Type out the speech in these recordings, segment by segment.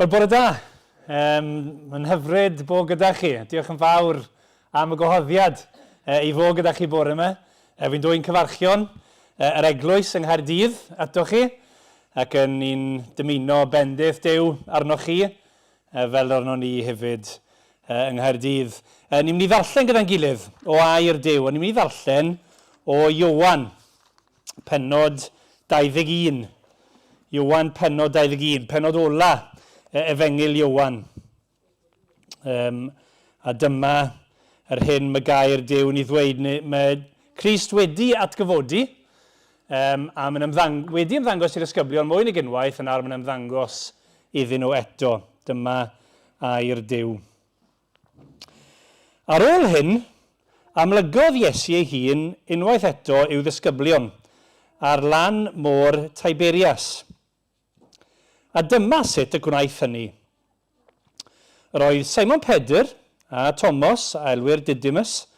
Wel, bore da. Um, Mae'n hyfryd bod gyda chi. Diolch yn fawr am y gwahoddiad uh, i fod gyda chi bore yma. Uh, fi'n dwy'n cyfarchion uh, yr eglwys yng Nghaerdydd atoch chi ac yn ni'n dymuno bendith Duw arnoch chi uh, fel arno ni hefyd uh, yng Nghaerdydd. Uh, ni'n mynd i ddarllen gyda'n gilydd o air Duw, a ni'n mynd i ddarllen o Iowan pennod 21. Iowan pennod 21, pennod ola Efengyl Iowan. Um, a dyma yr hyn mae gair Duw yn ei ddweud. Mae Crist wedi atgyfodi, um, a mae'n ymddang wedi ymddangos i'r ysgyblion mwy nag unwaith, yn awr mae'n ymddangos iddyn nhw eto. Dyma air Duw. Ar ôl hyn, amlygodd Iesu ei hun unwaith eto i'w ddisgyblion ar lan môr Tiberias. A dyma sut y gwnaeth hynny. Yr oedd Simon Pedr a Tomos, a elwir Didymus,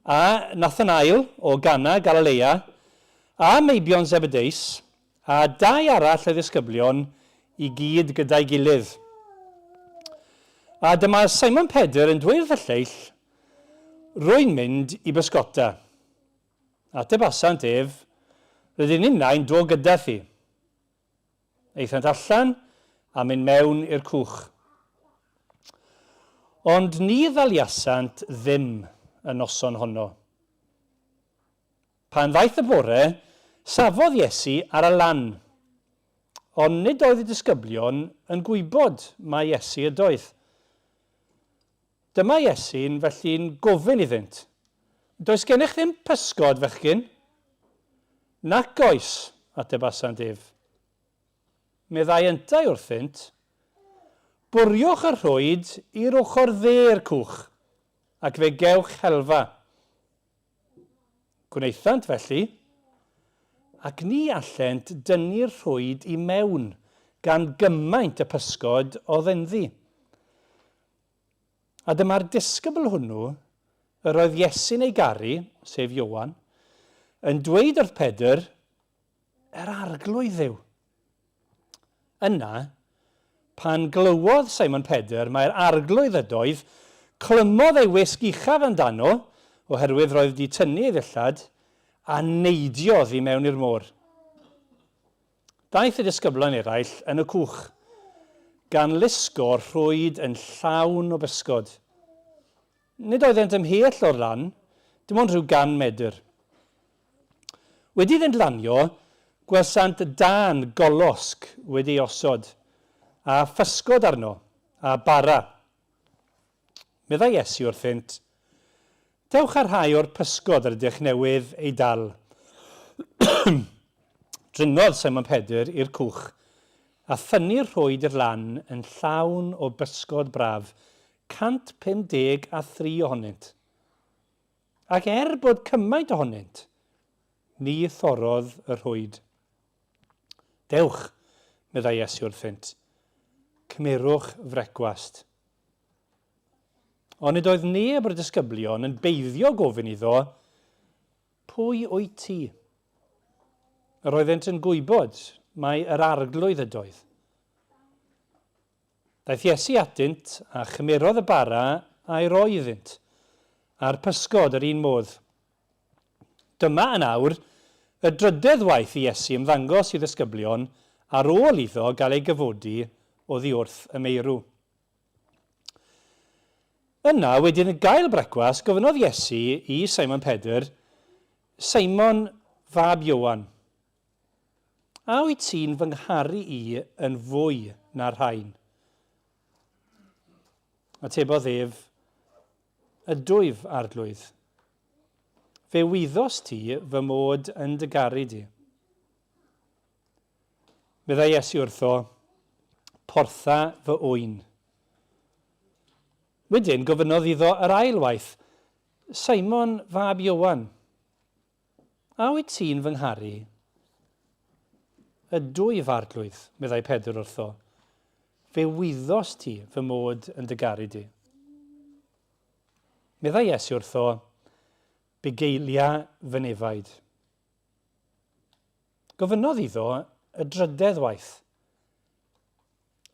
a Nathanael o Gana, Galilea, a meibion Zebedeus, A dau arall o'i ddisgyblion i gyd gyda'i gilydd. A dyma Simon Pedr yn dweud wrth y lleill, Rwy'n mynd i bysgota. Atebasant ef, Rydyn ninnau'n dod gyda thi. Aethant allan a mynd mewn i'r cwch. Ond ni ddaliasant ddim y noson honno. Pan ddaeth y bore, safodd Iesu ar y lan. Ond nid oedd y disgyblion yn gwybod mai Iesu ydoedd. Dyma Iesu'n felly'n gofyn iddynt, Does gennych ddim pysgod, fechgyn? Nac oes, atebasant ef. Meddai yntau wrthynt, Bwriwch y rhwyd i'r ochr dde'r cwch, ac fe gewch helfa. Gwnaethant felly, ac ni allent dynnu'r rhwyd i mewn gan gymaint y pysgod oedd ynddi. A dyma'r disgybl hwnnw, yr oedd Iesu'n ei garu, sef Ioan, yn dweud wrth Pedr, Yr Arglwydd yw. Yna, pan glywodd Simon Pedr mai'r Arglwydd ydoedd, clymodd ei wisg uchaf amdano, oherwydd roedd wedi tynnu ei ddillad, a neidiodd i mewn i'r môr. Daeth y disgyblion eraill yn y cwch, gan lusgo rhwyd yn llawn o bysgod. Nid oeddent ymhell o'r lan, dim ond rhyw gan medr. Wedi iddynt lanio, gwelsant dân golosg wedi ei osod, a physgod arno, a bara. Meddai Iesu wrthynt, Dewch â rhai o'r pysgod yr ydych newydd eu dal. Dringodd Simon Pedr i'r cwch, a thynnu'r rhwyd i'r lan yn llawn o bysgod braf, 153 ohonynt. Ac er bod cymaint ohonynt, ni thorrodd y rhwyd. Dewch, meddai Iesu wrthynt, cymerwch frecwast. Ond nid oedd neb o'r disgyblion yn beiddio gofyn iddo, Pwy wyt ti? Yr oeddent yn gwybod mai yr Arglwydd ydoedd. Daeth Iesu atynt, a chymerodd y bara a'i roi iddynt, a'r pysgod yr un modd. Dyma yn awr y drydedd waith i Iesu ymddangos i ddisgyblion ar ôl iddo gael ei gyfodi oddi wrth y meirw. Yna, wedi iddynt gael brecwast, gofynnodd Iesu i Simon Pedr, Simon fab Ioan, A wyt ti'n fy ngharu i yn fwy na'r rhain? Atebodd ef, Ydwyf, Arglwydd. Fe wyddost ti fy mod yn dy garu di. Meddai Iesu wrtho, Portha fy ŵyn. Wedyn gofynnodd iddo yr ail waith, Simon fab Ioan, A wyt ti'n fy ngharu? Ydwyf, Arglwydd, meddai Pedr wrtho. Fe wyddost ti fy mod yn dy garu di. Meddai Iesu wrtho, Bugeilia fy nefaid. Gofynnodd iddo y drydedd waith,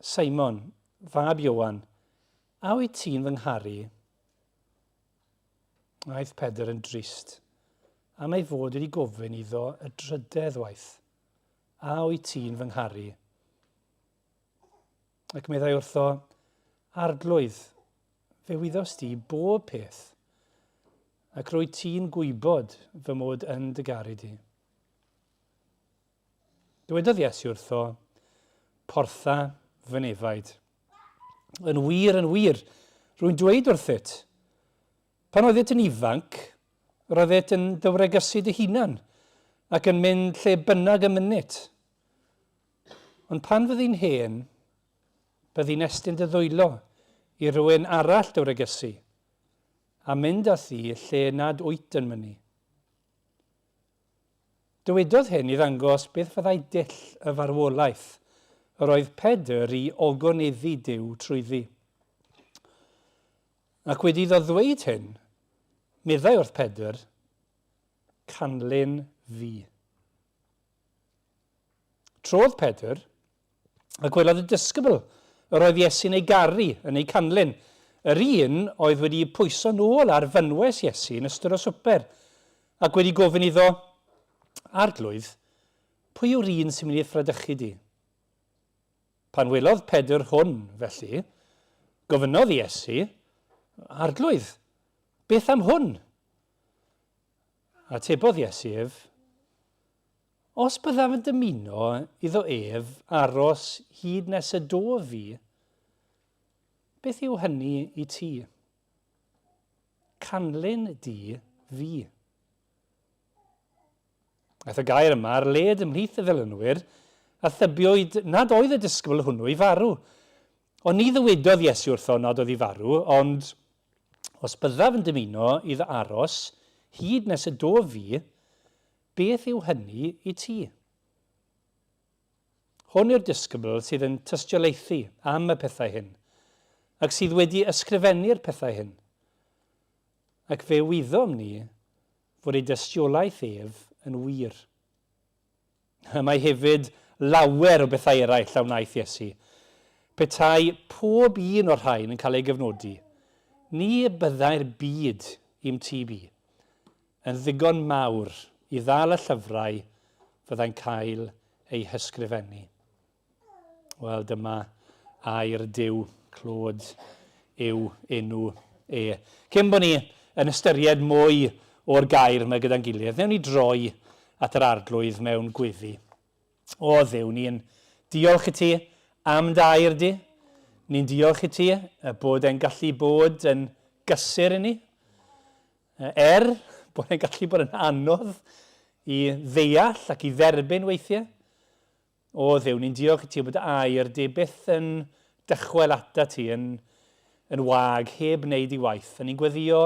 Simon, fab Ioan, a wyt ti'n fy ngharu? Aeth Pedr yn drist am ei fod wedi gofyn iddo y drydedd waith, A wyt ti'n fy ngharu? Ac meddai wrtho, Arglwydd, fe wyddost di bob peth, ac rwyt ti'n gwybod fy mod yn dy garu di. Dywedodd Iesu wrtho, Portha fy nefaid. Yn wir, yn wir, rwy'n dweud wrthyt, pan oeddet yn ifanc, roeddet yn dy wregysu dy hunan ac yn mynd lle bynnag y mynit. Ond pan fyddi'n hen, byddi'n estyn dy ddwylo i rywun arall dy wregysu, a mynd â thi lle nad wyt yn mynnu. Dywedodd hyn i ddangos beth fyddai dull y farwolaeth yr oedd Pedr i ogoneddu Duw trwyddi. Ac wedi iddo ddweud hyn, meddai wrth Pedr, Canlyn fi. Trodd Pedr, a gwelodd y disgybl yr oedd Iesu'n ei garu yn eu canlyn, yr un oedd wedi pwyso nôl ar fynwes Iesu yn ystod y swper, ac wedi gofyn iddo, Arglwydd, pwy yw'r un sy'n mynd i ffradychu di? Pan welodd Pedr hwn, felly, gofynnodd i Iesu, Arglwydd, beth am hwn? Atebodd Iesu ef, Os byddaf yn dymuno iddo ef aros hyd nes y dof fi, beth yw hynny i ti? Canlyn di fi. Aeth y gair yma ar led ymhlith y ddilynwyr, a thybiwyd nad oedd y disgybl hwnnw i farw. Ond ni ddywedodd Iesu wrtho nad oedd i farw, ond os byddaf yn dymuno iddo aros hyd nes y dof fi, Beth yw hynny i ti? Hwn yw'r disgybl sydd yn tystiolaethu am y pethau hyn, ac sydd wedi ysgrifennu'r pethau hyn. Ac fe wyddom ni fod ei dystiolaeth ef yn wir. Y mae hefyd lawer o bethau eraill a wnaeth Iesu. Petai pob un o'r rhain yn cael ei gyfnodi, ni byddai'r byd i'm tyb i. yn ddigon mawr i ddal y llyfrau fyddai'n cael eu hysgrifennu. Wel, dyma air Duw, clod yw enw e. Cyn bod ni yn ystyried mwy o'r gair yma gyda'n gilydd, wnewn ni droi at yr Arglwydd mewn gweddi. O Dduw, ni'n diolch i ti am dy air di. Ni'n diolch i ti bod e'n gallu bod yn gysur i ni. Er bod e'n gallu bod yn anodd i ddeall ac i dderbyn weithiau, o Dduw, ni'n diolch i ti bod dy air di byth yn dychwel ata ti yn, yn wag, heb wneud i waith. A ni'n gweddio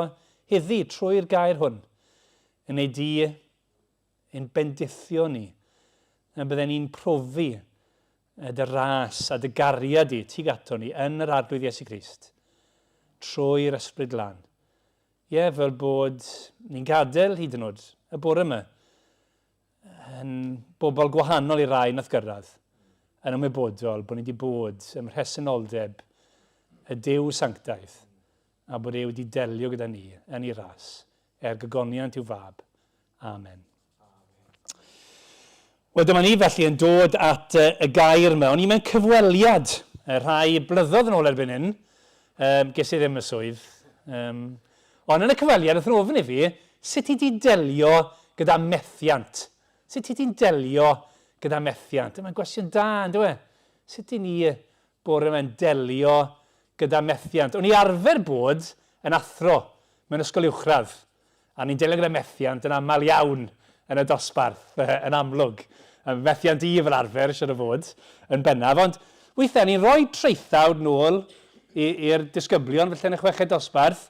heddi trwy'r gair hwn, yn ei di yn bendithio ni, yn bydden ni'n profi dy ras a dy gariad di tuag ato ni yn yr Arglwydd Iesu Grist, trwy'r Ysbryd Glân. Ie, fel bod ni'n gadael hyd yn oed y bore yma yn bobl gwahanol i rai nath gyrraedd, yn ymwybodol bod ni wedi bod ym mhresenoldeb y Duw sanctaidd a bod e wedi delio gyda ni yn ei ras er gogoniant i'w fab. Amen. Wel, dyma ni felly yn dod at y gair yma. O'n i mewn cyfweliad rhai blynyddoedd yn ôl erbyn hyn. Um, ges i ddim y swydd. Um, ond yn y cyfweliad, wnaethon nhw ofyn i fi, sut i di delio gyda methiant? Sut i ti'n delio gyda methiant? Mae'n gwestiwn da, yn dwi? Sut i ni bore yma'n delio gyda methiant? O'n i arfer bod yn athro mewn ysgol uwchradd. A ni'n delio gyda methiant yn aml iawn yn y dosbarth, yn amlwg. Methiant i fel arfer, siŵr o fod, yn bennaf. Ond weithiau ni'n rhoi traethawd nôl i'r disgyblion, felly yn y chweched dosbarth,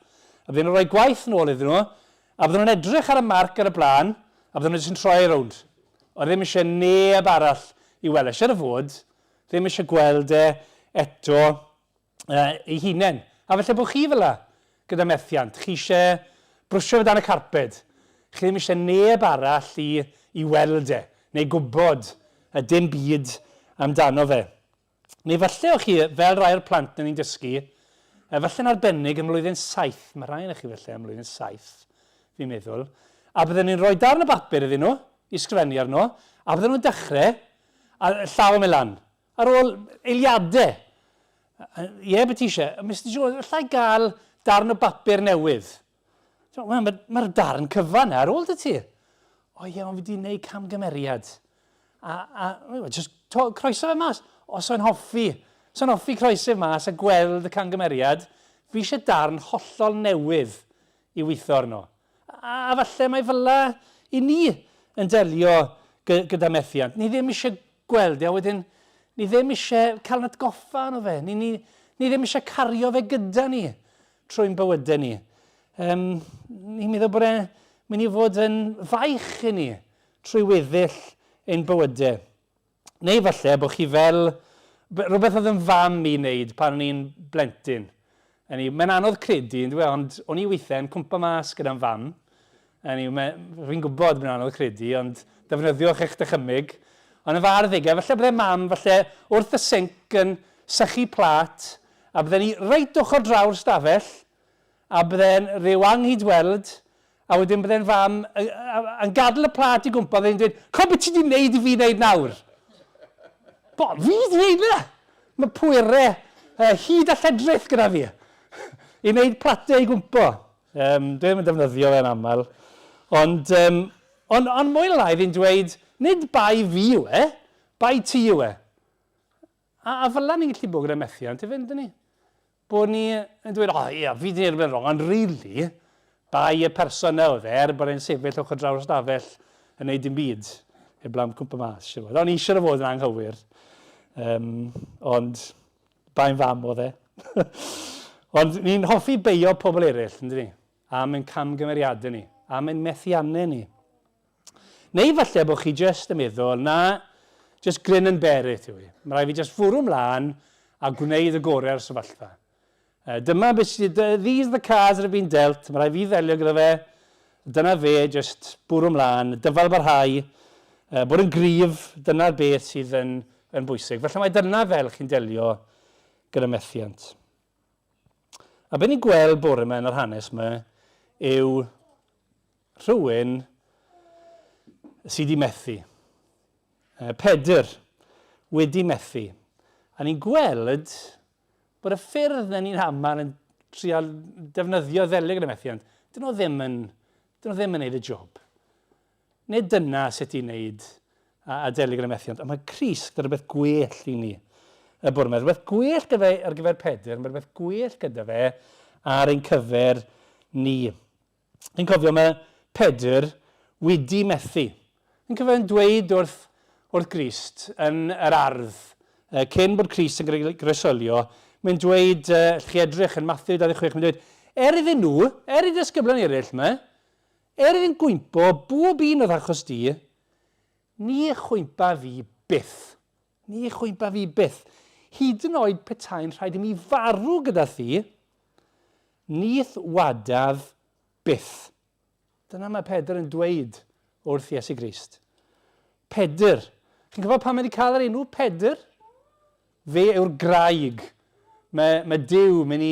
a bydden nhw'n rhoi gwaith nôl iddyn nhw, a bydden nhw'n edrych ar y marc ar y blaen, a bydden nhw jyst yn troi rownd. Oedd ddim eisiau neb arall i weld e. Siŵr o fod, ddim eisiau gweld e eto eu hunain. A falle bod chi fel 'na gyda methiant. Chi eisiau brwsio fe dan y carped. Chi ddim eisiau neb arall i, i weld e, neu gwybod y dim byd amdano fe. Neu falle o'ch chi, fel rai o'r plant yn ni'n dysgu, falle'n arbennig ym mlwyddyn saith, mae rhai yn chi falle ym mlwyddyn saith, fi'n meddwl, a bydden ni'n rhoi darn o bapur iddyn nhw, i sgrifennu arno, a bydden nhw'n dechrau, a llaw yn mynd lan, ar ôl eiliadau. Ie, yeah, beth ti eisiau? Mr Jones, allai gael darn o bapur newydd? Mae'r ma, ma darn cyfan ar ôl dy ti. O ie, ond fi wedi gwneud camgymeriad. A, a just to, croeso fe mas. Os o'n hoffi, os o'n hoffi croeso fe mas a gweld y camgymeriad, fi eisiau darn hollol newydd i weithio arno. A, a falle mae fel i ni yn delio gyda methiant. Ni ddim eisiau gweld e, a wedyn ni ddim eisiau cael yn atgoffa arno fe. Ni, ni, ni ddim eisiau cario fe gyda ni trwy'n bywydau ni. Um, ni'n meddwl bod e'n mynd i fod yn faich i ni trwy weddill ein bywydau. Neu falle bod chi fel rhywbeth oedd yn fam i wneud pan o'n i'n blentyn. Mae'n anodd credu, yn dwi, ond o'n i weithiau yn cwmpa mas gyda'n fam. Fi'n gwybod mae'n anodd credu, ond defnyddiwch eich dychymyg. Ond yn fy arddegau, falle bydde mam falle wrth y sinc yn sychu plât, A bydden ni reit ochr draw'r stafell, a bydde'n rhyw anghydweld, a wedyn bydde'n fam yn gadael y plât i gwmpa, bydde'n dweud, co beth ti di wneud i fi wneud nawr? Bo, fi di wneud e! Mae pwerau uh, hyd a lledrith gyda fi i wneud platau i gwmpo. Um, dwi ddim yn defnyddio fe'n aml. Ond, um, ond, ond mwy na lai fi'n dweud, nid bai fi yw e, bai ti yw e. A, a fel 'na ni'n gallu bod gyda methiant hefyd, yndyn ni? Bod ni yn dweud, o oh, ia, fi wedi gwneud rhywbeth wrong, ond really, bai y person na oedd e, er bod e'n sefyll ochr draw'r stafell yn neud dim byd, heblaw am cwmpa mas, siŵr fod. O'n i eisiau fod yn anghywir, um, ond bai'n fam oedd e. ond ni'n hoffi beio pobl eraill, yndyn ni? Am ein camgymeriadau ni, am ein methiannau ni. Neu falle bod chi jyst yn meddwl, na, just grin and bear it yw i. Mae rhaid fi jyst fwrw mlaen a gwneud y gorau o'r sefyllfa. Dyma beth sydd, these are the cards that have been dealt, mae rhaid fi ddelio gyda fe, dyna fe, jyst bwrw mlaen, dyfal barhau, bod yn gryf, dyna'r beth sydd yn, yn bwysig. Felly mae dyna fel chi'n delio gyda methiant. A be ni'n gweld bore yma yn yr hanes yma yw Rhywun sydd wedi methu. Pedr wedi methu. A ni'n gweld bod y ffyrdd na ni'n aml yn trial defnyddio ddelio gyda methiant, dyn nhw ddim yn, dyn nhw ddim yn neud y job. Nid dyna sut i wneud a, a delio gyda methiant. Ond mae Crist gyda rhywbeth gwell i ni y bore yma. Rhywbeth gwell gyda fe ar gyfer Pedr, mae rhywbeth gwell gyda fe ar ein cyfer ni. Fi'n cofio mae Pedr wedi methu. Fi'n cofio yn dweud wrth, wrth Grist yn yr ardd, cyn bod Crist yn groesholio, mae'n dweud, chi edrych yn Matthew 26, mae'n dweud, er iddyn nhw, er i ddisgyblion eraill yma, er iddyn gwympo bob un oedd achos di, ni chwympa fi byth. Ni chwympa fi byth. Hyd yn oed petai'n rhaid i mi farw gyda thi, ni'th wadaf byth. Dyna mae Pedr yn dweud wrth Iesu Grist. Pedr. Chi'n cofio pan mae wedi cael yr enw Pedr? Fe yw'r graig. Mae, mae Duw mynd i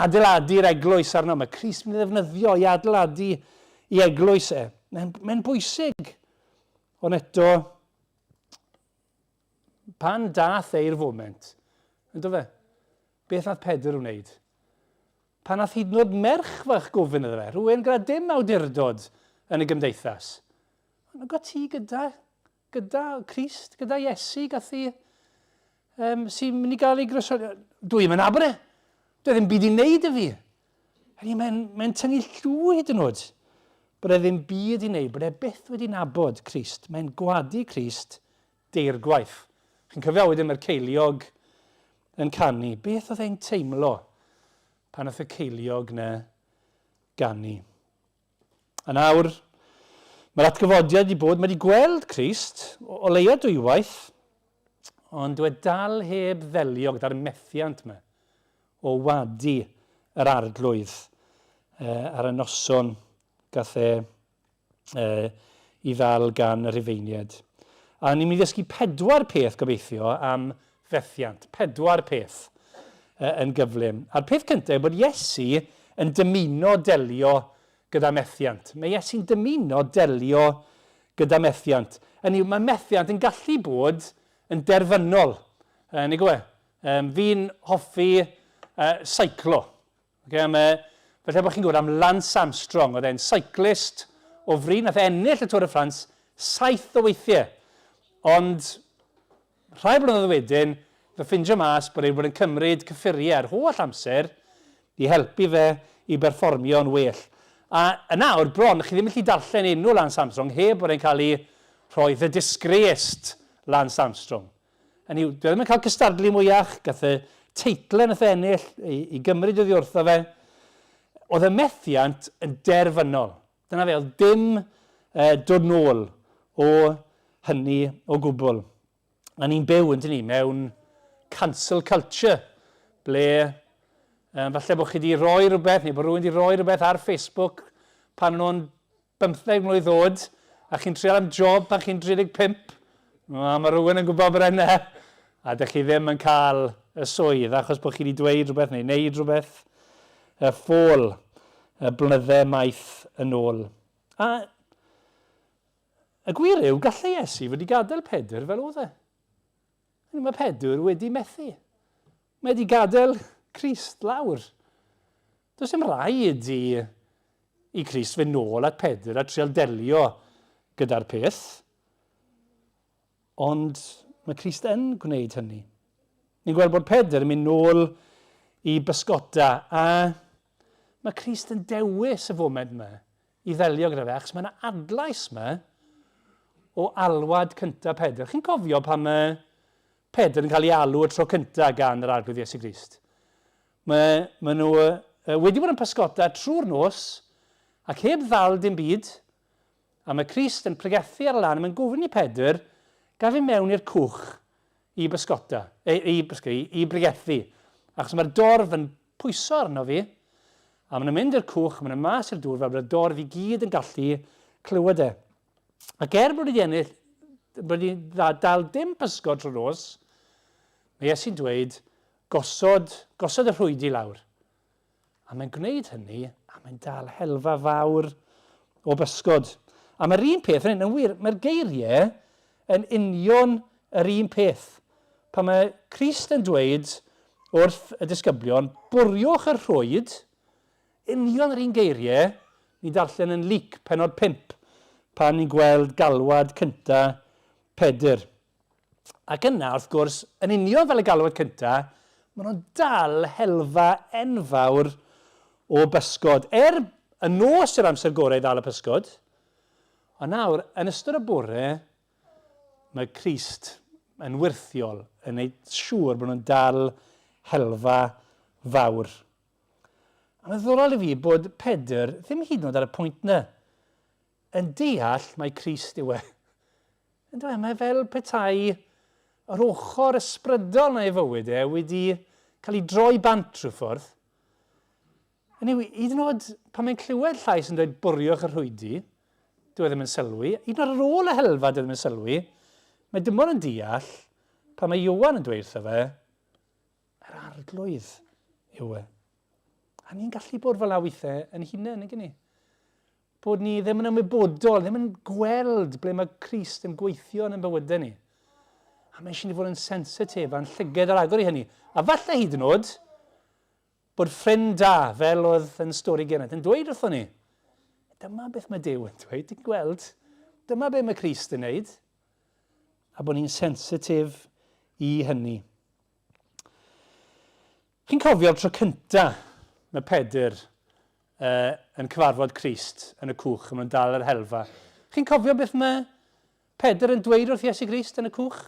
adeiladu'r eglwys arno. Mae Crist mynd i ddefnyddio i adeiladu i eglwys e. Mae'n mae bwysig. Ond eto, Pan dath e i'r foment, ynddo fe, beth nath Pedr wneud? Pan nath hyd yn oed merch fach gofyn iddo fe, rhywun gyda dim awdurdod yn y gymdeithas. Ond got ti gyda, gyda Crist, gyda Iesu, gath i, um, sy'n mynd i gael ei groeso. Dwi ddim yn nabod e. Dwi ddim byd i wneud y fi. Hynny, mae'n mae tynnu llw hyd yn oed. Bod e ddim byd i wneud, bod e byth wedi nabod Crist. Mae'n gwadu Crist deirgwaith. Chi'n cofio wedyn mae'r ceiliog yn canu. Beth oedd e'n teimlo pan oedd y ceiliog na ganu? A nawr, mae'r atgyfodiad wedi bod, mae wedi gweld Crist, o, o leia dwywaith, ond dwi e dal heb ddelio gyda'r methiant yma o wadu yr arglwydd ar y noson gath e i ddal gan y Rhufeiniaid. A ni'n mynd i ddysgu pedwar peth gobeithio am fethiant. Pedwar peth yn gyflym. A'r peth cyntaf yw bod Iesu yn dymuno delio gyda methiant. Mae Iesu'n dymuno delio gyda methiant. Hynny yw, mae methiant yn gallu bod yn derfynol. Nag yw e? Fi'n hoffi seiclo. Okay, mae, falle bod chi'n gwybod am Lance Armstrong, oedd e'n cyclist o fri, nath e ennill y Tour de France saith o weithiau. Ond rhai blynyddoedd wedyn, fe ffindio mas bod e wedi bod yn cymryd cyffuriau yr holl amser i helpu fe i berfformio'n well. A yn awr, bron, chi ddim yn gallu darllen enw Lance Armstrong heb bod e'n cael ei rhoi The Disgraced Lance Armstrong. Hynny yw, dyw e ddim yn cael cystadlu mwyach, gath y teitlau nath e ennill i, i gymryd oddi wrtho fe. Oedd y methiant yn derfynol. Dyna fe, oedd dim eh, dod nôl o hynny o gwbl. A ni'n byw, yn ni, mewn cancel culture, ble um, falle bod chi wedi rhoi rhywbeth, neu bod rhywun wedi rhoi rhywbeth ar Facebook pan nhw'n 15 mlwydd oed, a chi'n trial am job pan chi'n 35, a mae rhywun yn gwybod bod yna, a dych chi ddim yn cael y swydd achos bod chi wedi dweud rhywbeth neu wneud rhywbeth y ffôl y blynydde maith yn ôl. A y gwir yw, gallai Iesu fod wedi gadael Pedr fel oedd e. Mae Pedr wedi methu. Mae wedi gadael Crist lawr. Does dim rhaid i, i Crist fynd nôl at Pedr a trial delio gyda'r peth. Ond mae Crist yn gwneud hynny. Ni'n gweld bod Pedr yn mynd nôl i bysgota a mae Crist yn dewis y foment yma i ddelio gyda fe, achos mae yna adlais yma o alwad cyntaf Pedr. Chi'n cofio pan mae Pedr yn cael ei alw y tro cyntaf gan yr Arglwydd Iesu Grist? Mae, mae nhw wedi bod yn pysgota trwy'r nos ac heb ddal dim byd, a mae Crist yn pregethu ar y lan a mae'n gofyn i Pedr gaf i mewn i'r cwch i bysgota, i, i, i, i bregethu, achos mae'r dorf yn pwyso arno fi, a maen nhw'n mynd i'r cwch, maen nhw'n mas i'r dŵr fel bod y dorf i gyd yn gallu clywed e. Ac er bod wedi ennill, bod wedi dal dim pysgod trwy'r nos, mae Iesu'n dweud, gosod, gosod y rhwydi lawr. A mae'n gwneud hynny, a mae'n dal helfa fawr o bysgod. A mae'r un peth yn hyn, yn wir, mae'r geiriau yn union yr un peth. Pan mae Crist yn dweud wrth y disgyblion, bwriwch y rhwyd, union yr un geiriau ni'n darllen yn Luc pennod 5, pan ni'n gweld galwad cynta Pedr. Ac yna, wrth gwrs, yn union fel y galwad cynta, maen nhw'n dal helfa enfawr o bysgod. Er y nos yw'r amser gorau i ddal y pysgod, ond nawr, yn ystod y bore, mae Crist yn wyrthiol yn ei siŵr bod nhw'n dal helfa fawr. A mae'n ddiddorol i fi bod Pedr ddim hyd yn oed ar y pwynt yna yn deall mai Crist yw e. Yn dweud, mae fel petai yr ochr ysbrydol na ei fywyd e wedi cael ei droi bant trwy ffordd. Hynny yw, hyd yn oed pan mae'n clywed llais yn dweud bwriwch y rhwydi, dyw e ddim yn sylwi. Hyd yn oed ar ôl y helfa, dyw e ddim yn sylwi. Mae dim ond yn deall pan mae Ioan yn dweud wrtho fe, yr arglwydd yw e. A ni'n gallu bod fel 'na weithiau yn hunain, nag ni? Bod ni ddim yn ymwybodol, ddim yn gweld ble mae Crist yn gweithio yn ein bywydau ni. A mae eisiau ni fod yn sensitif a'n llyged ar agor i hynny. A falle hyd yn oed, Bod ffrind da, fel oedd yn stori Geraint, yn dweud wrthon ni, dyma beth mae Duw yn dweud, ti'n gweld, dyma beth mae Crist yn neud, a bod ni'n sensitif i hynny. Chi'n cofio'r tro cynta mae Pedr uh, yn cyfarfod Crist yn y cwch, a maen nhw'n dal yr helfa. Chi'n cofio beth mae Pedr yn dweud wrth Iesu Grist yn y cwch?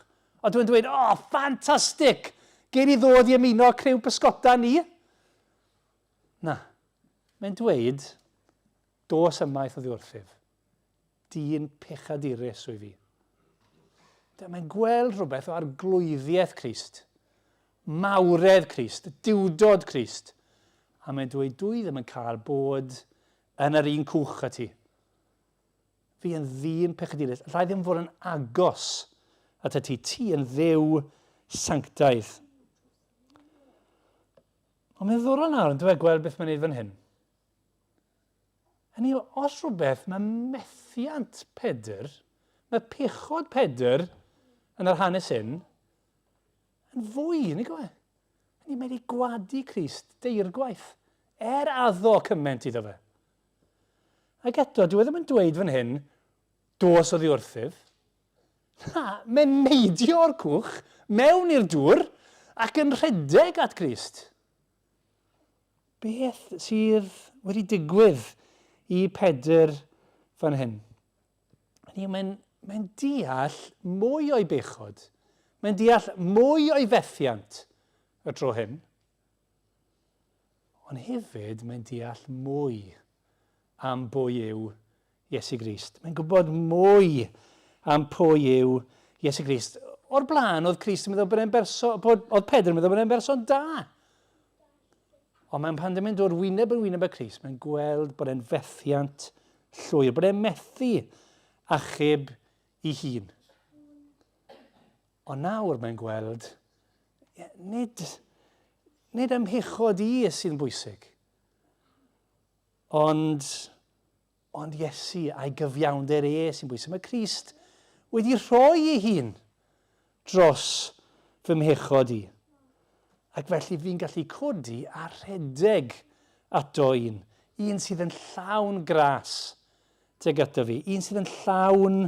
A dwi'n dweud, o, oh, ffantastig! Gei di ddod i ymuno â criw pysgota ni? Na. Mae'n dweud, dos ymaith oddi wrthyf. Dyn pechadurus wyf fi. Mae'n gweld rhywbeth o arglwyddiaeth Crist, mawredd Crist, duwdod Crist. A mae'n dweud, dwi ddim yn cael bod yn yr un cwch â ti. Fi yn ddyn pechadurus. Allai ddim fod yn agos atat ti. Ti yn Dduw sanctaidd. Ond mae'n ddiddorol nawr yn dweud gweld beth mae'n neud fan hyn. Hynny yw, os rhywbeth, mae methiant Pedr, mae pechod Pedr yn yr hanes hyn, yn fwy, nid yw e? Hynny, mae wedi gwadu Crist deirgwaith, er addo cymaint iddo fe. Ac eto, dyw e ddim yn dweud fan hyn, dos oddi wrthyf. Na, mae'n neidio o'r cwch mewn i'r dŵr ac yn rhedeg at Grist. Beth sydd wedi digwydd i Pedr fan hyn? Hynny yw, mae'n mae deall mwy o'i bechod. Mae'n deall mwy o'i fethiant y tro hyn. Ond hefyd mae'n deall mwy am bwy yw Iesu Grist. Mae'n gwybod mwy am pwy yw Iesu Grist. O'r blaen, oedd Crist yn meddwl bod e'n berson, bod, oedd Pedr yn meddwl bod e'n berson da. Ond mae'n pan ddim yn dod wyneb yn wyneb â Crist, mae'n gweld bod e'n fethiant llwyr, bod e'n methu achub i hun. Ond nawr mae'n gweld, nid, nid ymhechod i sy'n bwysig, ond, ond Iesu a'i gyfiawnder e sy'n bwysig. Mae Crist wedi rhoi ei hun dros fy mhechod i. Ac felly fi'n gallu codi a rhedeg ato un, un sydd yn llawn gras tuag ato fi, un sydd yn llawn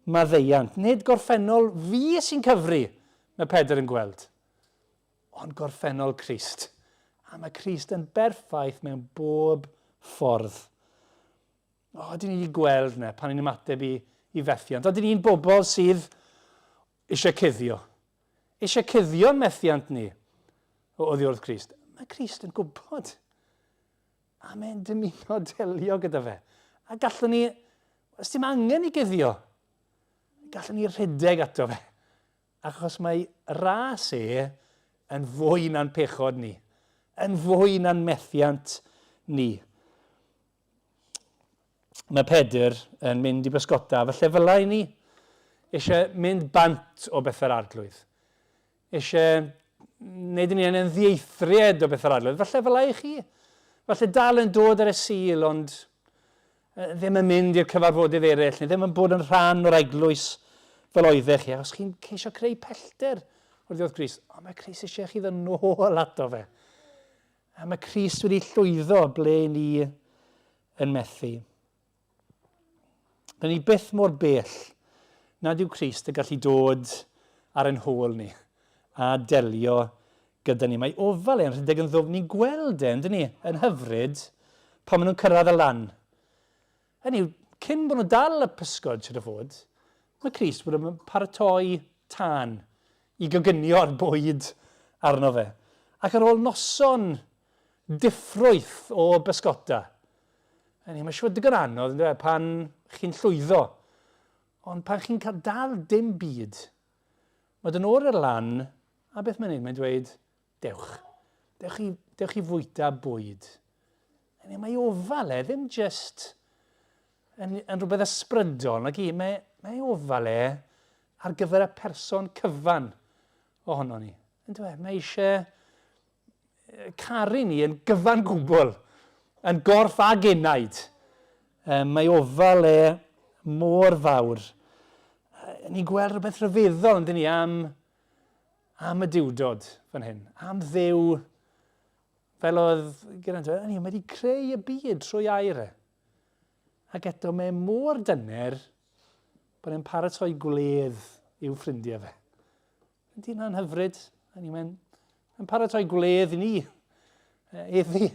maddeuant. Nid gorffennol fi sy'n cyfri, mae Pedr yn gweld, ond gorffennol Crist. A mae Crist yn berffaith mewn bob ffordd. O, dyn ni wedi gweld yna pan ni'n ymateb i, i fethiant. O, dyn ni'n bobl sydd eisiau cuddio. Eisiau cuddio'n methiant ni o oddi wrth Crist. Mae Crist yn gwybod. A mae'n dymuno delio gyda fe. A gallwn ni, os dim angen i guddio, gallwn ni rhedeg ato fe. Achos mae ras e yn fwy na'n pechod ni, yn fwy na'n methiant ni. Mae Pedr yn mynd i bysgota, falle fel i ni, eisiau mynd bant o bethau'r arglwydd. Eisiau wneud yn yn ddieithried o bethau'r arglwydd. Falle fel i chi. Falle dal yn dod ar y Sul, ond ddim yn mynd i'r cyfarfodydd eraill, neu ddim yn bod yn rhan o'r eglwys fel oeddech chi, achos chi'n ceisio creu pellter o'r ddiwedd Crist. Ond mae Crist eisiau chi ddod nôl ato fe. A mae Crist wedi llwyddo ble ni yn methu. Rydyn ni byth mor bell nad yw Crist yn gallu dod ar ein hôl ni a delio gyda ni. Mae ofal e'n rhedeg yn ddwfn. Ni'n gweld e, yndyn ni, yn hyfryd pan maen nhw'n cyrraedd y lan. Hynny yw, cyn bod nhw'n dal y pysgod, siwr o fod, mae Crist wedi paratoi tân i goginio'r bwyd arno fe. Ac ar ôl noson diffrwyth o bysgota, hynny yw, mae'n siŵr digon anodd, yndyfe, pan chi'n llwyddo. Ond pan chi'n cael dal dim byd, mae dod nôl i'r lan, a beth mae'n neud? Mae'n dweud, dewch, dewch i, dewch i fwyta bwyd. Hynny, mae ofal e, ddim just yn, yn rhywbeth ysbrydol, nag i, mae, mae ofal e ar gyfer y person cyfan ohono ni. Yn dweud, mae eisiau caru ni yn gyfan gwbl, yn gorff ag enaid. Mae ofal e mor fawr. Ni'n gweld rhywbeth rhyfeddol yn dyn ni am, am y diwdod fan hyn, am Dduw fel oedd gyda'n dweud, mae wedi creu y byd trwy air e. Ac eto mae mor dyner bod e'n paratoi gwledd i'w ffrindiau fe. Ydy hynna'n hyfryd? Hynny, mae'n mae paratoi gwledd i ni, heddi,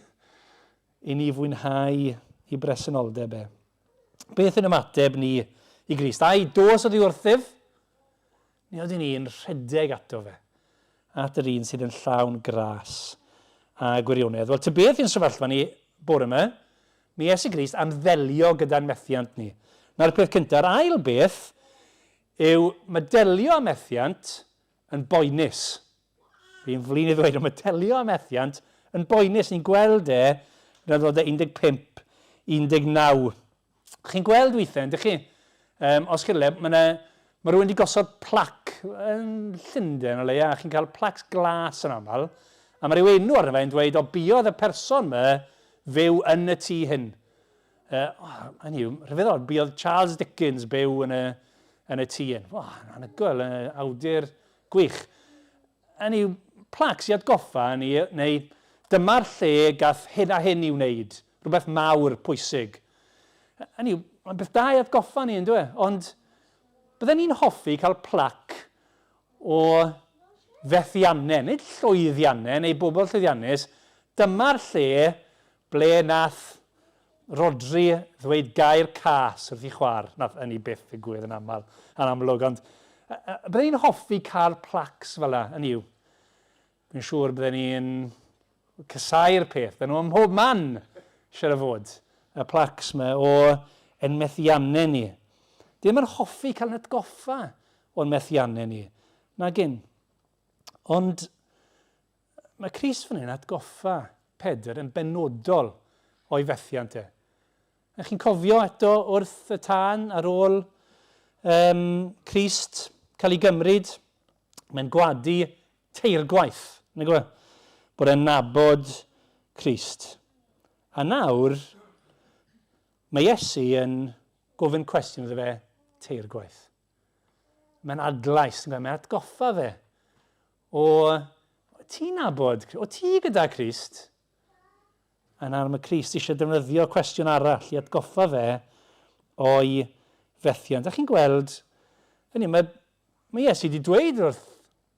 i ni fwynhau i bresenoldeb e. Beth yn ymateb ni i Grist? Ai dos oddi wrthyf? Neu oedden ni'n rhedeg ato fe, at yr un sydd yn llawn gras a gwirionedd? Wel, ty beth i'n sefyllfa ni bore yma, mi Iesu Grist am ddelio gyda'n methiant ni. Na'r peth cyntaf. Yr ail beth yw mae delio â methiant yn boenus. Fi'n flin i ddweud, ond mae delio â methiant yn boenus. Ni'n gweld e yn adnodau 15, 19. Chi'n gweld weithiau, ydych chi? Um, os chi'n le, mae yna Mae rhywun wedi gosod plac yn Llundain o leia, a chi'n cael placs glas yn aml, a mae rhyw enw arno fe yn dweud, o, buodd y person 'ma fyw yn y tŷ hyn. Oh, hynny yw, rhyfeddol, buodd Charles Dickens byw yn y, yn y tŷ hyn. Oh, anhygoel, awdur gwych. Hynny yw, placs i atgoffa ni, neu dyma'r lle gath hyn a hyn i wneud, rhywbeth mawr, pwysig. Hynny yw, mae'n beth da i atgoffa ni, yn dwi? E? Ond bydden ni'n hoffi cael plac o fethiannau, nid llwyddiannau, neu bobl llwyddiannus, dyma'r lle ble nath Rhodri ddweud gair cas wrth ei chwaer. Nath hynny byth ddigwydd yn aml, yn amlwg, ond bydden ni'n hoffi cael placs fel 'na, hynny yw, fi'n siŵr bydden ni'n casau'r peth, bydden nhw ym mhob man, siŵr o fod, y placs 'ma o ein methiannau ni. Dim yn hoffi cael yn atgoffa o'n methiannau ni, nag un. Ond Mae Crist fan hyn atgoffa Pedr yn benodol o'i fethiant e. Ych chi'n cofio eto wrth y tân ar ôl um, Crist cael ei gymryd, mae'n gwadu teirgwaith, nag yw e? Bod e'n nabod Crist. A nawr, mae Iesu yn gofyn cwestiwn iddo fe teirgwaith. Mae'n adlais, mae'n atgoffa fe o ti'n nabod, o ti gyda Crist. A nawr mae Crist eisiau defnyddio cwestiwn arall i atgoffa fe o'i fethiant. A chi'n gweld, hynny, mae, mae Iesu wedi dweud wrth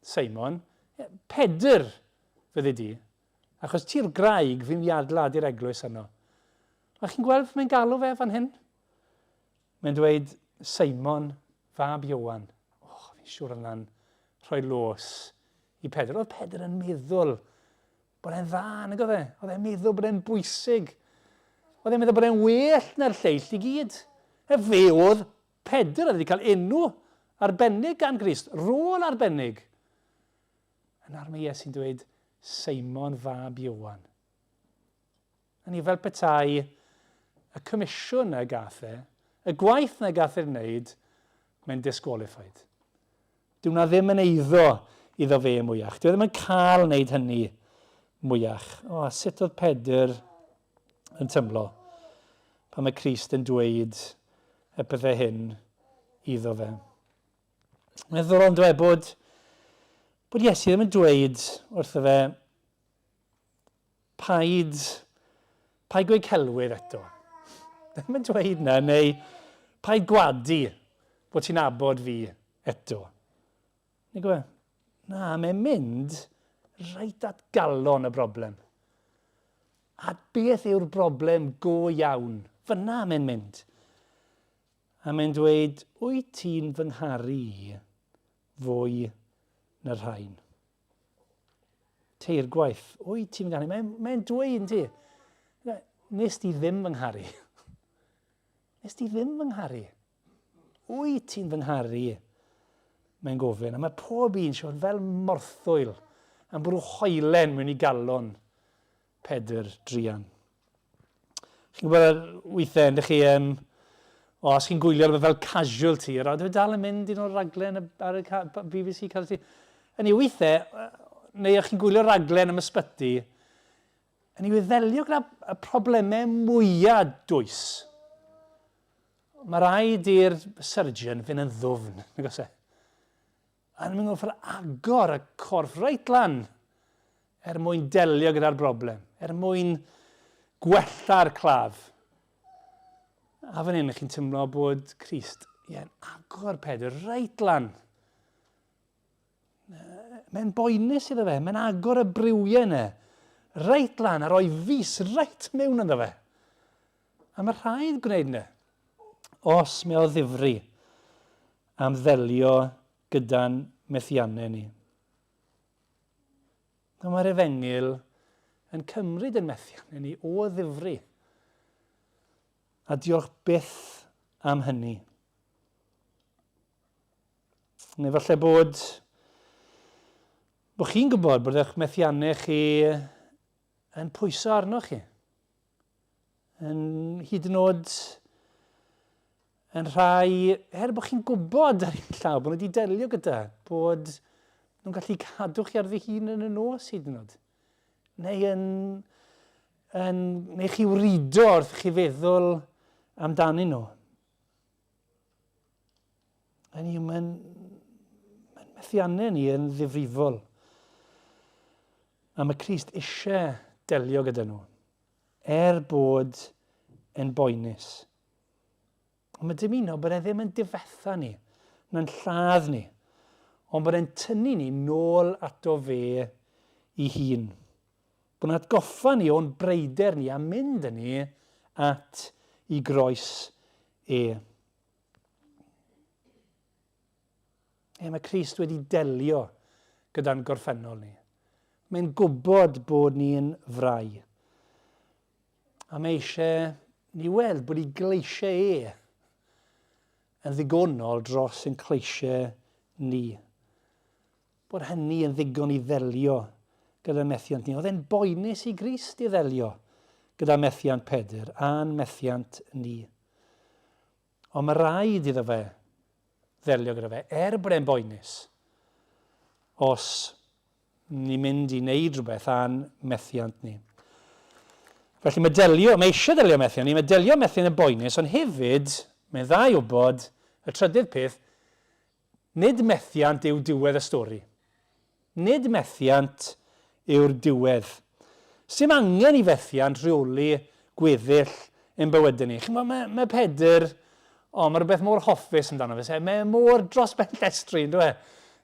Simon, Pedr fyddi di, achos ti'r graig fi'n mynd i adeiladu'r eglwys yno. A chi'n gweld mae'n galw fe fan hyn? Mae'n dweud, Simon, fab Ioan. Och, fi'n siŵr oedd hwnna'n rhoi los i Pedr. Oedd Pedr yn meddwl bod e'n dda, nag oedd e? Oedd e'n meddwl bod e'n bwysig. Oedd e'n meddwl bod e'n well na'r lleill i gyd. E fe oedd Pedr, oedd wedi cael enw arbennig gan Grist, rôl arbennig. Yna'r mae Iesu'n dweud, Simon fab Ioan. A ni fel petai y comisiwn na gath e, y gwaith na gath e'r wneud, mae'n disqualified. Dyw hwnna ddim yn eiddo iddo fe mwyach. Dyw e ddim yn cael wneud hynny mwyach. O, a sut oedd Pedr yn tymlo pan mae Crist yn dweud y pethau hyn iddo fe. Mae'n ddiddorol yn dweud bod, bod Iesu ddim yn dweud wrtho fe, Paid, paid gweud celwydd eto. Ddim yn dweud na, neu paid gwadu bod ti'n abod fi eto. Neu gwe, na, mae'n mynd reit at galon y broblem. A beth yw'r broblem go iawn? Fyna mae'n mynd. A mae'n dweud, wyt ti'n fy ngharu i fwy na'r rhain? Teirgwaith. Wyt ti'n fy ngharu? Mae'n mae dweud yn ti. Nes di ddim fy ngharu. Nes di ddim fy ngharu. Wyt ti'n fy ngharu? Mae'n gofyn. A mae pob un siwr fel morthwyl yn bwrw hoelen mewn i galon Pedr druan. Chi'n gwybod weithiau, ydych chi, um, o, os chi'n gwylio rhywbeth fel Casualty, a dwi dal yn mynd un o'r raglen ar y BBC Casualty. Yn ei weithiau, neu o'ch chi'n gwylio raglen am ysbyty, yn ei ddelio gyda y problemau mwyaf dwys. Mae rhaid i'r surgeon fynd yn ddwfn, nag oes e? A ni'n gorfod agor y corff reit lan er mwyn delio gyda'r broblem, er mwyn gwella'r claf. A fan hyn, chi'n teimlo bod Crist, ie, agor Pedr reit lan. Mae'n boenus iddo fe, mae'n agor y briwiau yna reit lan a rhoi fus reit mewn ynddo fe. A mae rhaid gwneud yna, os mae o ddifri am ddelio gyda'n methiannau ni. A mae'r efengyl yn cymryd yn methiannau ni o ddifri. A diolch byth am hynny. Neu falle bod, bod chi'n gwybod bod eich methiannau chi yn pwyso arnoch chi. Yn hyd yn oed Yn rhai, er bod chi'n gwybod ar un llaw bod nhw wedi delio gyda, bod nhw'n gallu cadw chi ar ddihun yn y nos hyd yn oed. Neu yn, yn neu chi wrido wrth chi feddwl amdanyn nhw. Hynny yw, mae'n mae methiannau ni yn ddifrifol. A mae Crist eisiau delio gyda nhw, er bod yn boenus. Ond mae dymuno bod e ddim yn difetha ni, na'n lladd ni, ond bod e'n tynnu ni nôl ato fe i hun. Bod yn atgoffa ni o'n breuder ni a mynd â ni at i groes e. E, mae Crist wedi delio gyda'n gorffennol ni. Mae'n gwybod bod ni'n frau. A mae eisiau ni weld bod ei gleisiau e yn ddigonol dros ein cleisiau ni. Bod hynny yn ddigon i ddelio gyda methiant ni. Oedd e'n boenus i Grist i ddelio gyda methiant Pedr a'n methiant ni. Ond mae rhaid iddo fe ddelio gyda fe, er bod e'n boenus, os ni'n mynd i wneud rhywbeth a'n methiant ni. Felly mae delio, mae eisiau delio methiant ni, mae delio methiant yn boenus, ond hefyd, mae'n dda i wybod, y trydydd peth, Nid methiant yw diwedd y stori. Nid methiant yw'r diwedd. Sdim angen i fethiant reoli gweddill ein bywydau ni. Chimod, mae, mae Pedr, o, mae rhywbeth mor hoffus amdano fe, mae e mor dros ben llestri, ynddo e?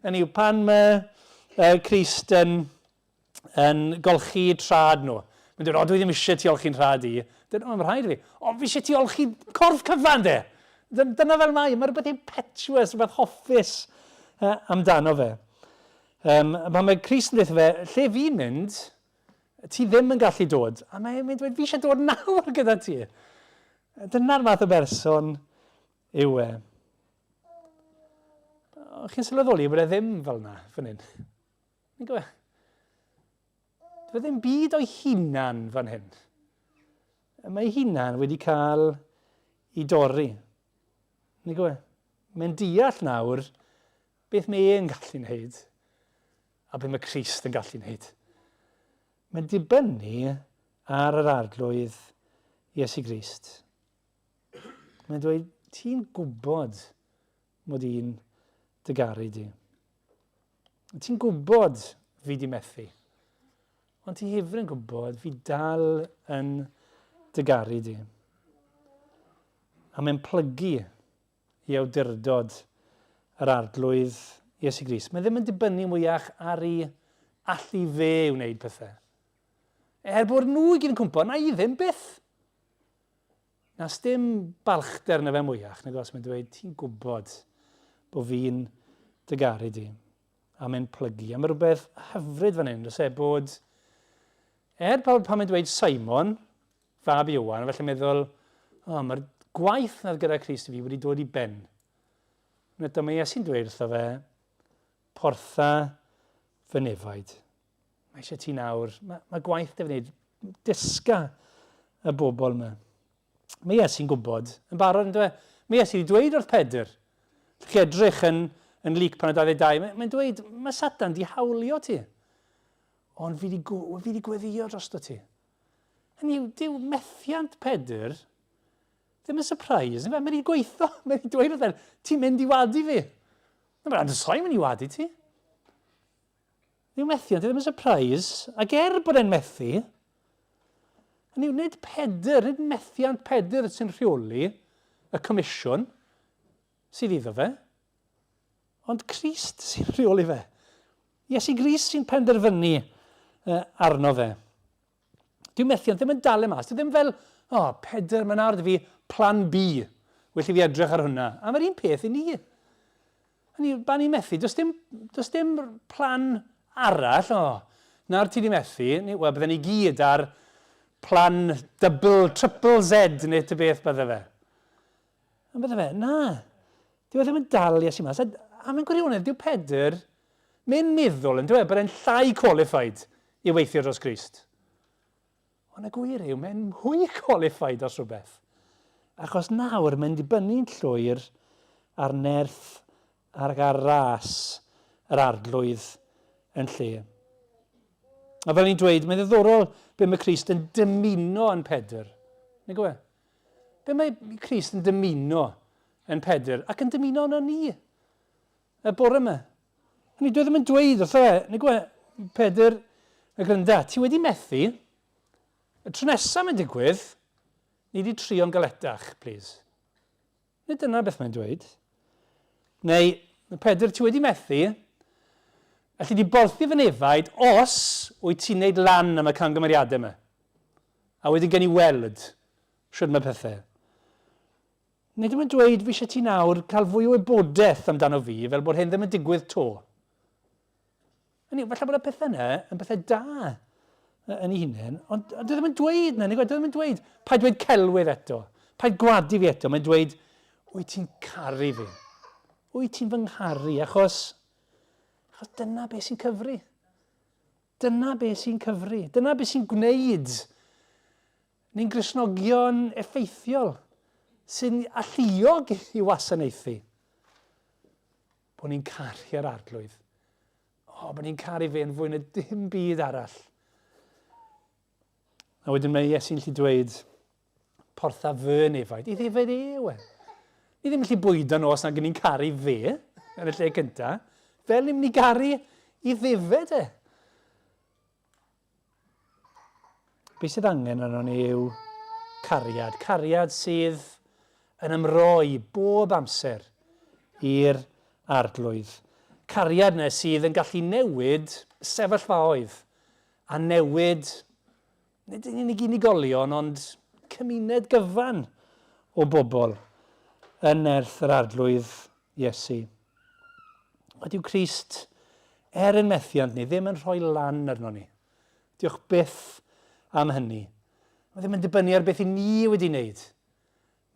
Hynny yw, pan mae Crist yn yn golchi trad nhw. Mae'n dweud, o, dwi ddim eisiau ti olchi'n rhad i. Dweud, o, mae'n rhaid i fi. O, fi eisiau ti olchi corff cyfan, de! Dyna fel mae, mae rhywbeth impetuous, rhywbeth hoffus uh, amdano fe. Um, pan mae Crist yn dweud fe, lle fi'n mynd, ti ddim yn gallu dod. A mae'n mynd dweud, fi eisiau dod nawr gyda ti. Dyna'r math o berson yw e. Chi'n sylweddoli bod e ddim fel yna fan hyn. Ni'n gwybod. Dwi ddim byd o'i hunan fan hyn. Mae ei hunan wedi cael ei dorri. Ni'n gwybod. Mae'n deall nawr beth mae e'n gallu wneud a beth mae Crist yn gallu wneud. Mae'n dibynnu ar yr arglwydd Iesu Grist. Mae'n dweud, ti'n gwybod mod i'n dy garu di. Ti'n gwybod fi di methu, ond ti hefyd yn gwybod fi dal yn dy garu di. A mae'n plygu i awdurdod yr arglwydd Iesu Grist. Mae ddim yn dibynnu mwyach ar ei allu fe i wneud pethau. Er bod nhw i gyd yn cwmpo, na i ddim byth. Na, sdim balchder na fe mwyach, nag os mae'n dweud, ti'n gwybod bod fi'n dy garu di. A mae'n plygu. A mae rhywbeth hyfryd fan hyn, does e, bod... Er pan, pan mae'n dweud Simon, fab Iwan, felly meddwl, o, oh, mae'r gwaith nad gyda Crist i fi wedi dod i ben. Ond eto mae Iesu'n dweud wrtho fe, portha fy nefaid. Mae eisiau ti nawr, mae, mae gwaith dy wneud, dysga y bobl yma. Mae Iesu'n gwybod, yn barod yn dweud, mae Iesu wedi dweud wrth Pedr, chi edrych yn, yn Luc pan 22, mae'n mae dweud, mae Satan di hawlio ti, ond fi wedi, fi wedi gweddio drosto ti. Hynny yw, dyw methiant Pedr ddim yn surprise, mae wedi gweithio, mae wedi dweud wrth Pedr, ti'n mynd i wadu fi. Mae'n sa'n mynd i wadu ti. Yw methu, ond ddim yn surprise. Ac er bod e'n methu, hynny yw, nid Pedr, nid methiant Pedr sy'n rheoli y comisiwn sydd iddo fe, ond Crist sy'n rheoli fe. Iesu Grist sy'n penderfynu uh, arno fe. Dyw methiant ddim yn dal e mas. Dyw ddim fel, o, oh, Pedr, mae'n nawr fi plan B. Well i fi edrych ar hwnna. A mae'r un peth i ni. Hynny yw, ban i'n methu, does dim, does dim plan arall, o, nawr ti di methu, ni, wel, bydden ni gyd ar plan double, triple Z neu ty beth bydde fe. Ond bydde fe, na, dyw e ddim yn dal Iesu mas. A, a mewn gwirionedd, dyw Pedr, mae'n meddwl yn dweud bod e'n llai qualified i weithio dros Grist. Ond y gwir yw, mae'n mwy qualified os rhywbeth. Achos nawr mae'n dibynnu'n llwyr ar nerth ac ar ras yr Arglwydd yn lle. A fel ni'n dweud, mae'n ddiddorol be mae Crist yn dymuno yn Pedr. Nag yw e? Be mae Crist yn dymuno yn Pedr ac yn dymuno yno ni y bore yma. Ni dwi ddim yn dweud wrtho fe, nag yw e, Pedr, y grynda, ti wedi methu, y tro nesaf mae'n digwydd, ni wedi trio'n galetach, please. Nid dyna beth mae'n dweud. Neu, Pedr, ti wedi methu, alli di borthi fy nefaid os wyt ti'n neud lan am y camgymeriadau yma. A wedyn gen i weld shwd mae pethau. Nid yw'n dweud fi eisiau ti nawr cael fwy o wybodaeth amdano fi fel bod hyn ddim yn digwydd to. Hynny yw, falle bod y pethau yna yn bethau da yn ei hunain, ond dwi ddim yn dweud na, dwi ddim yn dweud, paid dweud celwydd eto, paid gwadu fi eto, mae'n dweud, wyt ti'n caru fi? Wyt ti'n fy ngharu? Achos, achos dyna beth sy'n cyfri. Dyna beth sy'n cyfri. Dyna beth sy'n gwneud ni'n Gristnogion effeithiol, sy'n alluog i wasanaethu. Bod ni'n caru'r Arglwydd. O, bod ni'n caru fe yn fwy na dim byd arall. A wedyn mae Iesu'n gallu dweud, portha fy nefaid. I ddefaid e yw e. Ni ddim yn gallu bwydo nhw os nag ni'n caru fe yn y lle cyntaf. Fel ni'n mynd i garu i ddefed e. Be sydd angen arnon ni yw cariad. Cariad sydd yn ymroi bob amser i'r Arglwydd. Cariad yna sydd yn gallu newid sefyllfaoedd a newid, nid yn unig unigolion, ond cymuned gyfan o bobl yn nerth yr Arglwydd Iesu. A dyw Crist, er yn methiant ni, ddim yn rhoi lan arno ni. Diolch byth am hynny. Mae ddim yn dibynnu ar beth i ni wedi wneud.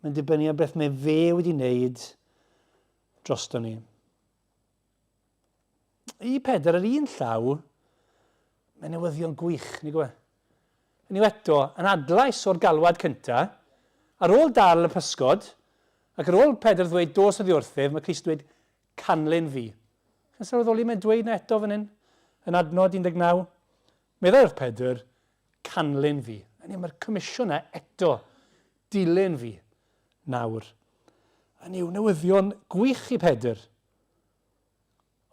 Mae'n dibynnu ar beth mae fe wedi wneud drosto ni. I Pedr ar un llaw, mae newyddion gwych, ni gwe. Yn yw eto, yn adlais o'r galwad cynta, ar ôl dal y pysgod, ac ar ôl Pedr ddweud dos oddi wrthyf, mae Crist dweud, Canlyn fi. Chi'n sylweddoli mae'n dweud 'na eto fan hyn, yn adnod 19? Meddai wrth Pedr, Canlyn fi. Hynny yw, mae'r comisiwn 'na eto, dilyn fi, nawr. Hynny yw, newyddion gwych i Pedr.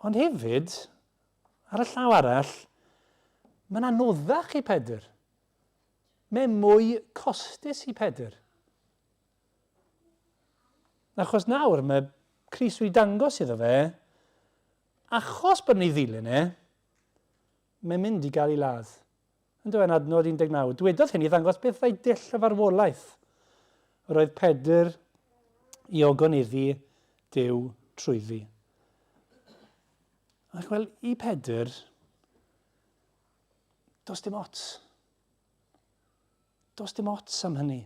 Ond hefyd, ar y llaw arall, mae'n anoddach i Pedr. Mae'n mwy costus i Pedr. Achos nawr mae Crist wedi dangos iddo fe, achos bod ni ddilyn e, mae'n mynd i gael ei ladd. Yn dweud yn adnod 19, dwedodd hyn i ddangos beth fyddai dull y farwolaeth. Yr oedd Pedr i ogoneddu Duw trwyddi. Ac wel, i Pedr, does dim ots. Does dim ots am hynny.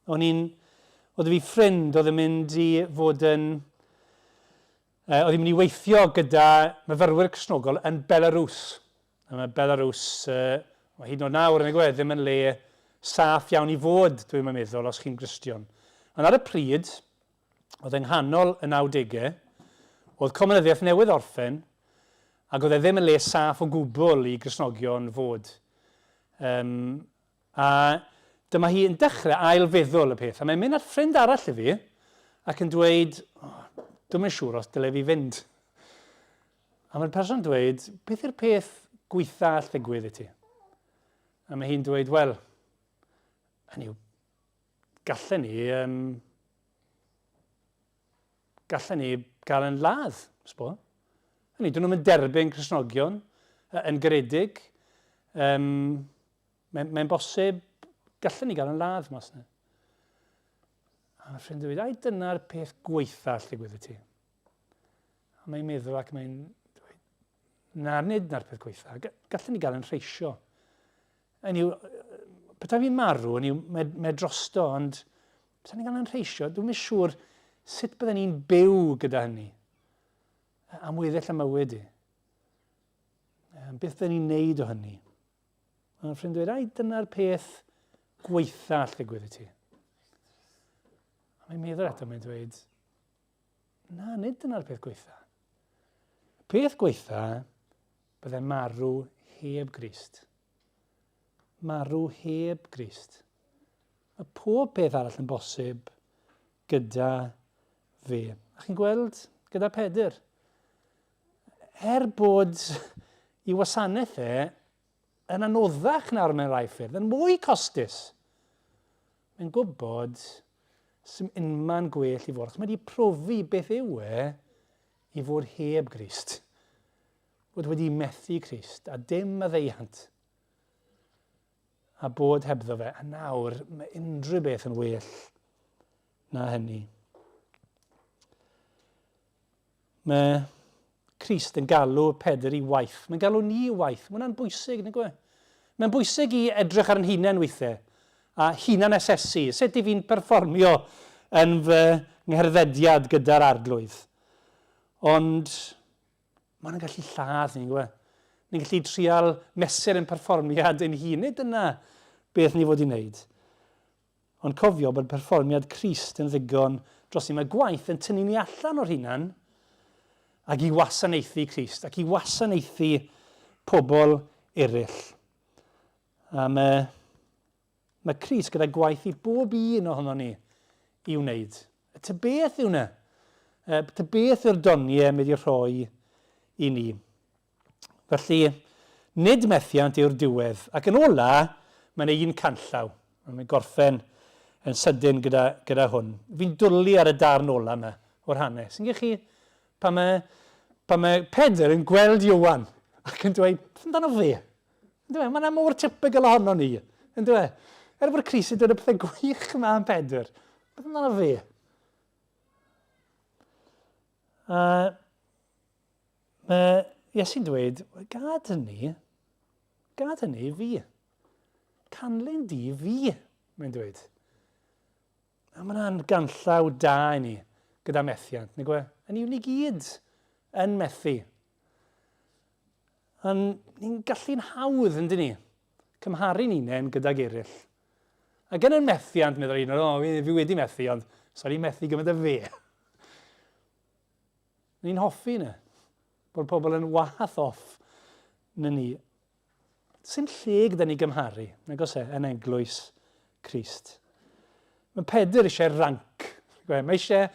O'n i'n... Oedd fi ffrind oedd yn mynd i fod yn... Uh, oedd hi'n mynd i weithio gyda myfyrwyr Cristnogol yn Belarus. A mae Belarus, uh, hyd yn oed nawr yn y gwedd, ddim yn le saff iawn i fod, dwi'n meddwl, os chi'n Gristion. Ond ar y pryd, oedd yng nghanol y 90au, oedd comunyddiaeth newydd orffen, ac oedd e ddim yn le saff o gwbl i Gristnogion fod. Um, a dyma hi yn dechrau ail-feddwl y peth. A mae'n mynd at ffrind arall i fi ac yn dweud, oh, dwi'm yn siŵr os dyle fi fynd. A mae'r person yn dweud, beth yw'r peth gweitha all ddigwydd i ti? A mae hi'n dweud, wel, hynny yw, gallen ni, um, gallen ni gael yn ladd, sbo. Hynny, dyn nhw'n derbyn Cristnogion yn garedig. Um, Mae'n mae bosib, gallen ni gael yn ladd mas yna. A mae ffrind yn dweud, ai dyna'r peth gweitha all ddigwydd i ti? A mae'n meddwl ac mae'n dweud, na, nid na'r peth gweitha. Gallen ni gael yn rheisio. Hynny yw, petai fi'n marw, hynny yw, mae, mae drosto, ond petai ni'n cael yn rheisio, dwi'n mynd siŵr sut bydden ni'n byw gyda hynny am weddill y mywyd i. Beth bydden ni'n neud o hynny? Mae'n ffrind dweud, ai, dyna'r peth gweitha all ddigwydd i ti. A mae'n meddwl eto, mae'n dweud, na, nid dyna'r peth gweitha. Y peth gweitha bydde marw heb Grist. Marw heb Grist. Mae pob peth arall yn bosib gyda fe. A chi'n gweld gyda Pedr, er bod i wasanaeth e yn anoddach nawr mewn rhai ffyrdd, yn mwy costus, mae'n gwybod sy'n unman gwell i fod, achos mae wedi profi beth yw e i fod heb Grist. Bod wedi methu Crist a dim maddeuant a bod hebddo fe. A nawr mae unrhyw beth yn well na hynny. Mae Crist yn galw Pedr i waith. Mae'n galw ni i waith. Mae hwnna'n bwysig, nag yw e? Mae'n bwysig i edrych ar yn hunain weithiau a hunan asesu. Sut i fi'n perfformio yn fy ngherddediad gyda'r arglwydd? Ond Maen nhw'n gallu lladd ni, gwe. Ni'n gallu trial mesur ein perfformiad ein hun. Nid dyna beth ni fod i wneud. Ond cofio bod perfformiad Crist yn ddigon dros ni. Mae gwaith yn tynnu ni allan o'r hunan ac i wasanaethu Crist ac i wasanaethu pobl eraill. A mae Mae Crist gyda gwaith i bob un ohono ni i wneud. Ta beth yw hwnna? Ta beth yw'r doniau mae wedi rhoi i ni? Felly, nid methiant yw'r diwedd. Ac yn ola, mae'n un canllaw. Mae'n gorffen yn sydyn gyda, gyda hwn. Fi'n dwlu ar y darn ola yma o'r hanes. Yn chi, pan mae, pan mae Pedr yn gweld Iowan ac yn dweud, beth amdano fe? Yndyw e? Mae yna mor typical ohono ni. Yndyw e? Er bod Cris yn dweud y pethau gwych yma am Pedr, beth amdano fe? A mae Iesu'n dweud, gad hynny, gad hynny i fi. Canlyn di fi, mae'n dweud. A mae hwnna'n ganllaw da i ni gyda methiant, nag yw e? A ni ni gyd yn methu. Ond ni'n gallu'n hawdd, yndyn ni, cymharu'n hunain gydag eraill. Ac yn y methiant, meddwl un, o, fi, fi wedi methu, ond sori methu gymaint â fe. Ni'n hoffi yna, bod pobl yn wath off na ni. Sy'n lle gyda ni gymharu, nag oes e, yn eglwys Crist. Mae Pedr eisiau ranc. Mae eisiau,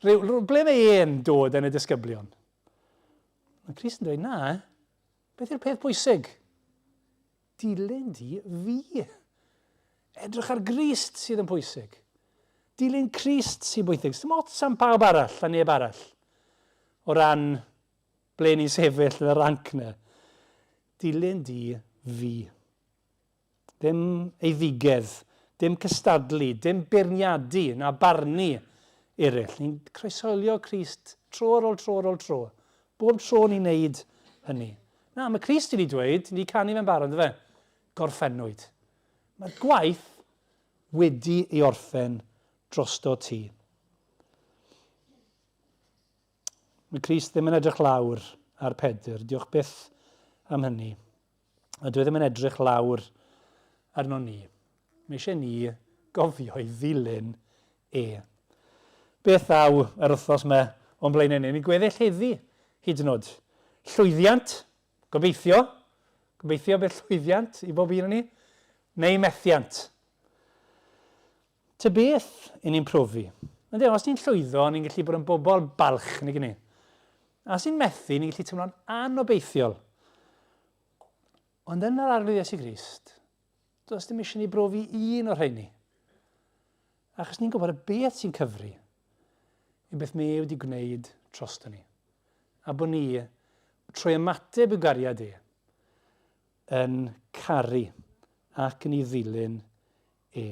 rhyw, ble mae e'n dod yn y disgyblion? Mae Crist yn dweud, na, beth yw'r peth bwysig? Dilyn di fi. Edrych ar Grist sydd yn pwysig. Dilyn Crist sy'n bwysig. Sdim ots am pawb arall a neb arall o ran ble ni'n sefyll yn y ranc yna. Dilyn di fi. Ddim eiddigedd, dim cystadlu, dim beirniadu na barnu eraill. Ni'n croeshoelio Crist tro ar ôl tro ar ôl tro. Bob tro ni'n neud hynny. Na, mae Crist wedi dweud, ni wedi canu fe'n barod, fe? Gorffennwyd. Mae'r gwaith wedi ei orffen drosto ti. Mae Crist ddim yn edrych lawr ar Pedr, diolch byth am hynny. A dwi e ddim yn edrych lawr arno ni. Mae eisiau ni gofio i ddilyn e. Beth ddaw yr wythnos yma o'n blaenau ni? Ni'n gweddill heddi, hyd yn oed. Llwyddiant, gobeithio, gobeithio bydd llwyddiant i bob un o'n ni, neu methiant. Ta beth i ni'n profi? Ynddi, os ni'n llwyddo, ni'n gallu bod yn bobl balch, nag ni? A os ni'n methu, ni'n gallu teimlo'n anobeithiol. Ond yn yr Arglwydd Iesu Grist, does dim eisiau ni brofi un o'r rheini. Achos ni'n gwybod y beth sy'n cyfri yw beth mae e wedi gwneud drosto ni. A bod ni, trwy ymateb i'w gariad e, yn caru ac yn ei ddilyn e.